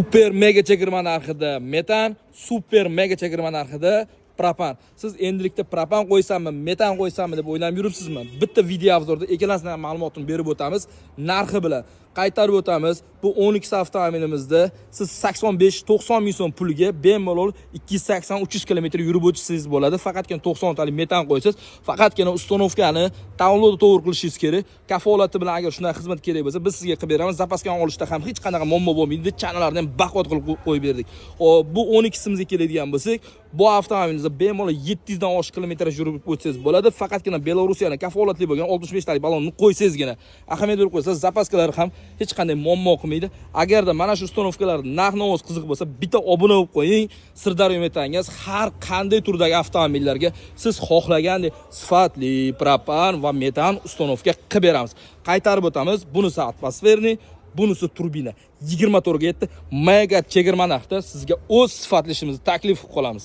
Super mega chegirma narxida metan, super mega chegirma narxida propan. Siz endilikda propan qo'ysammi, metan qo'ysammi deb o'ylanib yuribsizmi? Bitta video обзор da ikkalasini ham ma'lumotini berib o'tamiz, narxi bilan. Qaytarib o'tamiz. Bu 12 avtomobilimizda siz 85-90 ming so'm pulga bemalol 280-300 kilometr yurib o'tishingiz bo'ladi. Faqatgina 90 talik metan qo'ysangiz, faqatgina установка ni tanlovni to'g'ri qilishingiz kerak. Kafolati bilan agar shunday xizmat kerak bo'lsa, biz sizga qilib beramiz. Запаска ni olishda ham hech qanaqa muammo bo'lmaydi. Chanalarni ham baquvvat qilib qo'yib berdik. Xo'p, bu 12simizga keladigan bo'lsak, bu avtomobilimizda bemalol 700 dan oshiq kilometraj yurib o'tsangiz bo'ladi. Faqatgina Belarusiyani kafolatli bo'lgan 65 talik ballonni qo'ysangizgina. Ahamiyat berib qo'ysangiz, запаска lar ham hech qanday muammo qilmaydi. Agarda mana shu установка lar narx-navosi qiziq bo'lsa, bitta obuna bo'lib qo'ying. Sirdaryo Metangaz har qanday turdagi avtomobillarga siz xohlagandek sifatli propan va metan установка qilib beramiz. Qaytarib o'tamiz. Bunisi атмосферный, bunisi turbina. 24 ga 7 mega chegirma narxda sizga o'z sifatli ishimizni taklif qilib qolamiz.